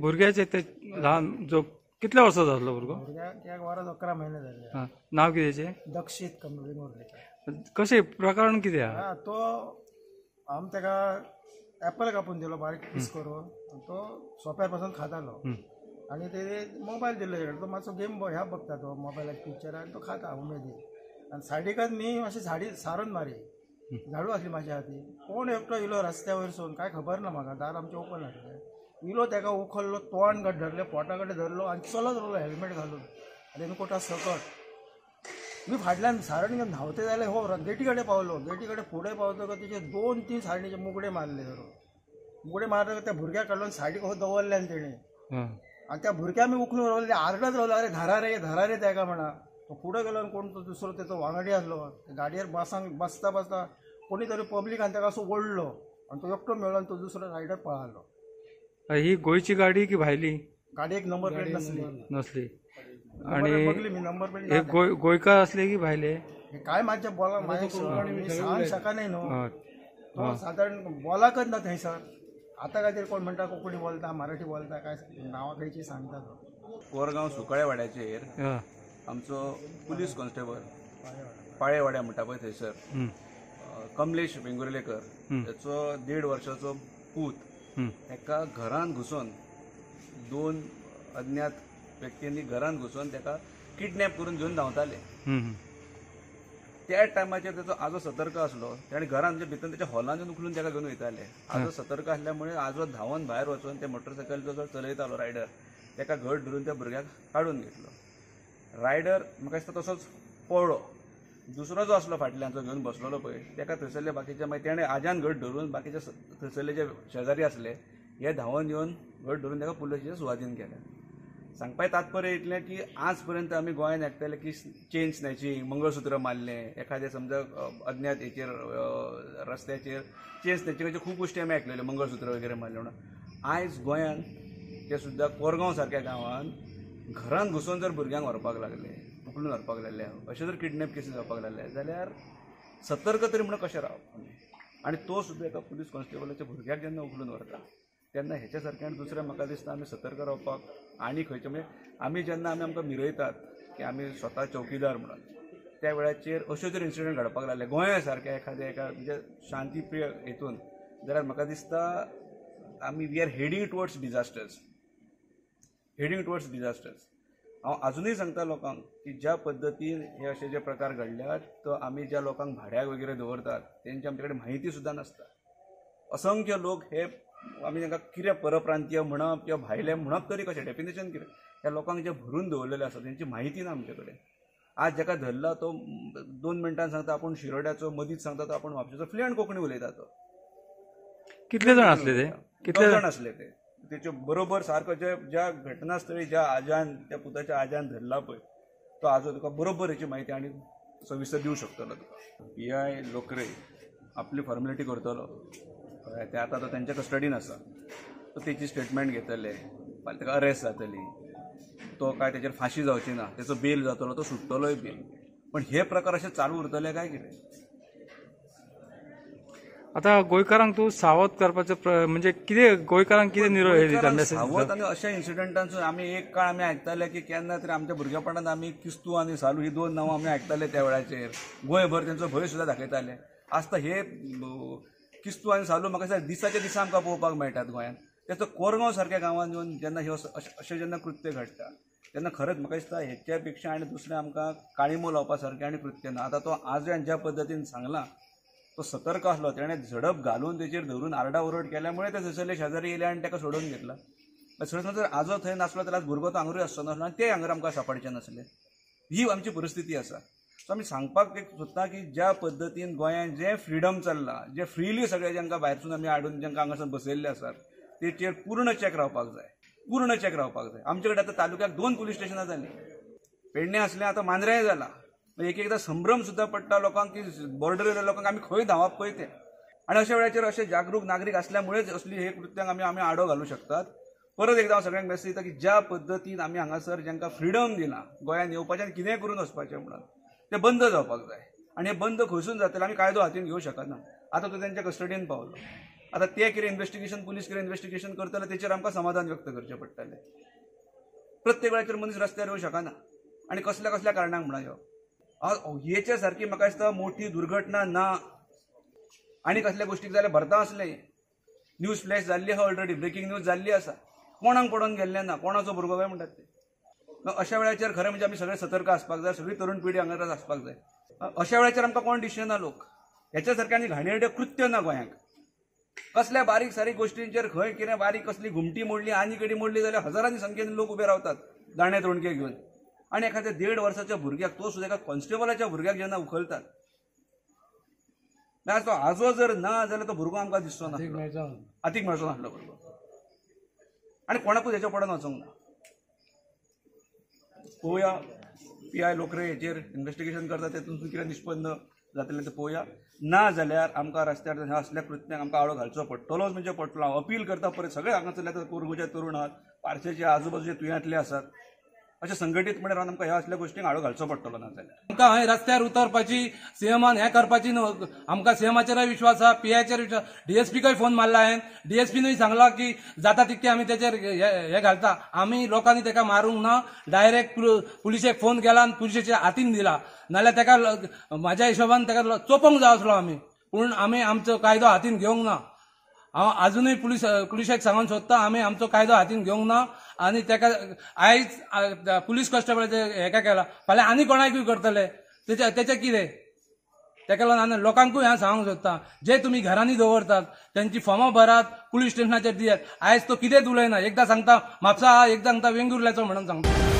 भुरग्याचे ते ल्हान जो कितल्या वर्सां जातलो भुरगो? भुरग्याक 1 वर्स 11 महिने जाल्ले. नाव कितें? दक्षीत वेंगुर्लेकर. कशें प्रकरण कितें आहा? तो आमी ताका एप्पल कापून दिलो बारीक पीस करून, तो सोप्यार पासून खातालो आनी ते मोबायल दिल्लो तेका. तो मातसो गेम ह्या बघता तो मोबायलार पिक्चर आनी तो खाता उमेदीन. आनी सायडीकच मी मातशी झाडी सारून मारी, झाडू आसली म्हाज्या हाती. कोण एकटो इलो रस्त्या वयरसून काय खबर ना म्हाका, दार आमचें ओपन आसलें. इलो ताका उखल्लो, तोंड घट धरलें, पोटा कडेन धरलो आनी चलत रावलो हेल्मेट घालून रेनकोटा सकट. मी फाटल्यान सारण घेवन धांवते जाल्यार हो गेटी कडेन पावलो. गेटी कडेन फुडें पावतकच तेचे 2-3 सारणीचे मुगडे मारले धरून. मुगडे मारतकच त्या भुरग्याक काडलो आनी सायडीक हो दवरले आनी तेणें. आनी त्या भुरग्याक आमी उखलून रावले, आरडत रावलो, अरे धरा रे धरा रे ताका म्हणा. तो फुडें गेलो आनी कोण तो दुसरो तेचो वांगडी आसलो, गाडयेर बसता बसता कोणी तरी पब्लिकान ताका असो ओडलो आनी तो एकटो मेळ्ळो आनी तो दुसरो रायडर पळालो. ही गोंयची गाडी की भायली गाडी? एक नंबर प्लेट नसली. नसली. आणि नंबर प्लेट गोंयकार असले की भायले काय माझ्या बोला सांग शका नाही न्हू. तो साधारण बोलाकच ना थंयसर. आतां काय तरी कोण म्हणटा कोंकणी बोलता मराठी बोलता काय नांवां खंयची सांगता तो. कोरगांव सुकाळे वाड्याचेर आमचो पुलीस कॉन्स्टेबल पाळेवाड्या म्हणटा पळय थंयसर कमलेश वेंगुर्लेकर तेचो 1.5 वर्साचो पूत ताका घरान घुसून 2 अज्ञात व्यक्तींनी घरान घुसून ताका किडनॅप करून घेवन धांवताले. त्या टायमाचेर तेचो आजो सतर्क आसलो, ताणें घरान म्हणजे भितर तेच्या हॉलान उखलून ताका घेवन वयताले. आजो सतर्क आसल्यामुळे आजो धांवन भायर वचून ते मोटरसायकल जो चलयतालो रायडर ताका घट धरून त्या भुरग्याक काडून घेतलो. रायडर म्हाका दिसता तसोच पळ्ळो. दुसरो जो आसलो फाटल्यान जो घेवन बसलेलो पळय ताका थंयसरले बाकीचे मागीर तेणें आज्यान घट धरून बाकीचे थंयसरले जे शेजारी आसले हे धांवन येवन घट धरून ताका पुलिसाच्या सुवादीन केले. सांगपाचें तात्पर्य इतलें की आज पर्यंत आमी गोंयांत आयकताले की चेन स्नॅचिंग, मंगळसूत्र मारलें एखादें समजा अज्ञात हेचेर रस्त्याचेर चेन स्नॅचिंगाच्यो खूब गोश्टी आमी आयकलेल्यो, मंगळसूत्र वगैरे मारलें म्हणून. आयज गोंयांत ते सुद्दां कोरगांव सारक्या गांवांत घरान घुसून जर भुरग्यांक व्हरपाक लागले, उखलून व्हरपाक लागले, अशे जर किडनॅप केसी जावपाक लागले जाल्यार सतर्क तरी म्हणून कशें रावप आमी? आनी तो सुद्दां एका पुलीस कॉन्स्टेबलाच्या भुरग्याक जेन्ना उखलून व्हरता तेन्ना हेच्या सारकें आनी दुसरें म्हाका दिसता आमी सतर्क रावपाक आनी खंयचें म्हणजे आमी जेन्ना आमी आमकां मिरयतात की आमी स्वता चौकीदार म्हणून त्या वेळाचेर अश्यो जर इन्सिडंट घडपाक लागले गोंया सारक्या एखाद्या एका म्हणजे शांतीप्रिय हेतून जाल्यार म्हाका दिसता आमी we are heading towards disasters, heading towards disasters. हांव आजुनूय सांगता लोकांक की ज्या पद्दतीन हे अशे जे प्रकार घडल्यात तो आमी ज्या लोकांक भाड्याक वगैरे दवरतात तेंची आमचे कडेन म्हायती सुद्दां नासता. असंख्य लोक हे आमी तांकां कितें परप्रांतीय म्हणप किंवा भायले म्हणप तरी कशें डेफिनेशन कितें, ह्या लोकांक जे भरून दवरलेले आसा तेंची म्हायती ना आमचे कडेन. आज जाका धरला तो 2 मिनटान सांगता आपूण शिरोड्याचो, मदींच सांगता तो आपूण म्हापशेचो, फ्लुएंट कोंकणी उलयता तो. कितले जाण आसले ते? कितले जाण आसले ते तेचे बरोबर सारको जे ज्या घटनास्थळी ज्या आज्यान त्या पुताच्या आज्यान धरला पळय तो आजो तुका बरोबर हेची म्हायती आनी सविस्तर दिवंक शकतलो तुका. पी I Lokre आपली फॉर्मेलिटी करतलो, ते आतां तो तेंच्या कस्टडीन आसा, तो तेची स्टेटमेंट घेतले, फाल्यां ताका अरेस्ट जातली, तो काय तेचेर फांशी जावची ना, तेचो बेल जातलो, तो सुट्टलोय बीन. पण हे प्रकार अशे चालू उरतले काय कितें? आतां गोंयकारांक तूं सावध करपाचो म्हणजे कितें गोंयकारांक कितें निरोप दिता? सावध आनी अशा इन्सिडंटांसून आमी एक काळ आमी आयकताले की केन्ना तरी आमच्या भुरगेपणांत आमी किस्तू आनी सालू ही 2 नांवां आमी आयकताले त्या वेळाचेर, गोंयभर तेंचो भंय सुद्दां दाखयताले. आज तर हे किस्तू आनी सालू म्हाका दिसता दिसाच्या दिसा आमकां पळोवपाक मेळटात गोंयांत. तेचो कोरगांव सारक्या गांवांत येवन जेन्ना हे अशें जेन्ना कृत्य घडटा तेन्ना खरेंच म्हाका दिसता हेच्या पेक्षा आनी दुसरें आमकां काळीमो लावपा सारकें आनी कृत्य ना. आतां तो आजयान ज्या पद्दतीन सांगलां तो सतर्क आसलो, तेणें झडप घालून तेचेर धरून आरडाओरड केल्यामुळे ते थंयसरले शेजारी येयले आनी ताका सोडोवन घेतला. सोडून जर आजो थंय नासलो जाल्यार भुरगो तो हांगारूय आसचो नासलो आनी ते हांगर आमकां सांपडचे नासले. ही आमची परिस्थिती आसा. सो आमी सांगपाक एक सोदता की ज्या पद्दतीन गोंयांत जें फ्रिडम चल्लां, जें फ्रिली सगळें जांकां भायरसून आमी हाडून जांकां हांगासर बसयल्ले आसात तेचेर पूर्ण चॅक रावपाक जाय, पूर्ण चॅक रावपाक जाय. आमचे कडेन आतां तालुक्याक 2 पुलीस स्टेशनां जालीं, पेडणे आसलें आतां मांद्रेंय जालां. एक एकदां संभ्रम सुद्दां पडटा लोकांक की बॉर्डर लोकांक आमी खंय धांवप पळय तें. आनी अशा वेळाचेर अशे जागरूक नागरीक आसल्यामुळेच असली हे कृत्यांक आमी आमी आडो घालूं शकतात. परत एकदां हांव सगळ्यांक मेसेज दिता की ज्या पद्दतीन आमी हांगासर जांकां फ्रिडम दिलां गोंयांत येवपाचें आनी कितेंय करून वचपाचें म्हणून तें बंद जावपाक जाय. आनी हें बंद खंयसून जातलें? आमी कायदो हातीन घेवंक शकना. आतां तो तेंच्या कस्टडीन पावलो. आतां ते कितें इन्वेस्टिगेशन, पुलीस कितें इन्वेस्टिगेशन करतले तेचेर आमकां समाधान व्यक्त करचें पडटलें. प्रत्येक वेळाचेर मनीस रस्त्यार येवंक शकना आनी कसल्या कसल्या कारणांक म्हणून यो. हेच्या सारकी म्हाका दिसता मोठी दुर्घटना ना. आनी कसल्या गोश्टीक जाल्यार भरता आसलें, न्यूज फ्लॅश जाल्ली आहा ऑलरेडी, ब्रेकींग न्यूज जाल्ली आसा, कोणाक पडोवन गेल्लें ना, कोणाचो भुरगो काय म्हणटात ते. अशा वेळाचेर खरें म्हणजे आमी सगळे सतर्क आसपाक जाय, सगळी तरुण पिढी हांगा आसपाक जाय. अशा वेळाचेर आमकां कोण दिसचे ना लोक. हेच्या सारकें आनी घाणेरडें कृत्य ना गोंयांक. कसल्या बारीक सारीक गोश्टींचेर खंय कितें बारीक कसली घुमटी मोडली आनी कडी मोडली जाल्यार हजारांनी संख्येन लोक उबे रावतात दाणे तोणके घेवन. आनी एखाद्या 1.5 वर्साच्या भुरग्याक, तो सुद्दां एका कॉन्स्टेबलाच्या भुरग्याक जेन्ना उखलतात, आज तो आजो जर ना जाल्यार तो भुरगो आमकां दिसचो ना, हातीक मेळचो नासलो भुरगो, आनी कोणाकूच हेच्या पडोन वचोंक ना. पळोवया पी I Lokre हेचेर इन्वेस्टिगेशन करता, तेतून कितें निष्पन्न जातलें तें पळोवया. ना जाल्यार आमकां रस्त्यार ह्या असल्या कृत्यांक आमकां आळो घालचो पडटलोच म्हणजे पडटलो. हांव अपील करता परत सगळे हांगासरले आतां कोरगुचे तरुण आहात, पार्सेचे आजूबाजूचे तुयांतले आसात, अशें संघटीतपणे रावन आमकां ह्या असल्या गोश्टींक आळो घालचो पडटलो. ना जाल्यार आमकां हय रस्त्यार उतरपाची सीएमान हें करपाची न्हू. आमकां सीएमाचेरय विश्वास आहा, पीआयचेर विश्वास, डीएसपीकय फोन मारला हांवें, डीएसपीनूय सांगला की जाता तितकें आमी तेचेर हे घालता. आमी लोकांनी तेका मारूंक ना, डायरेक्ट पुलिशेक फोन केला आनी पुलिशेच्या हातीन दिला, नाल्यार तेका म्हाज्या हिशोबान तेका चोपोंक जाय आसलो आमी, पूण आमी आमचो कायदो हातीन घेवंक ना. हांव आजुनूय पुलिशेक सांगूंक सोदता, आमी आमचो कायदो हातीन घेवंक ना आनी तेका आयज पुलीस कॉन्स्टेबलाचे हेका केला, फाल्यां आनी कोणाकूय करतले तेचें कितें. तेका लागून आनी लोकांकूय हांव सांगूंक सोदता, जे तुमी घरांनी दवरतात तेंची फॉर्मां भरात, पुलीस स्टेशनाचेर दियात. आयज तो कितेंच उलयना, एकदां सांगता म्हापसा, एकदां सांगता वेंगुर्ल्याचो म्हणून सांगता.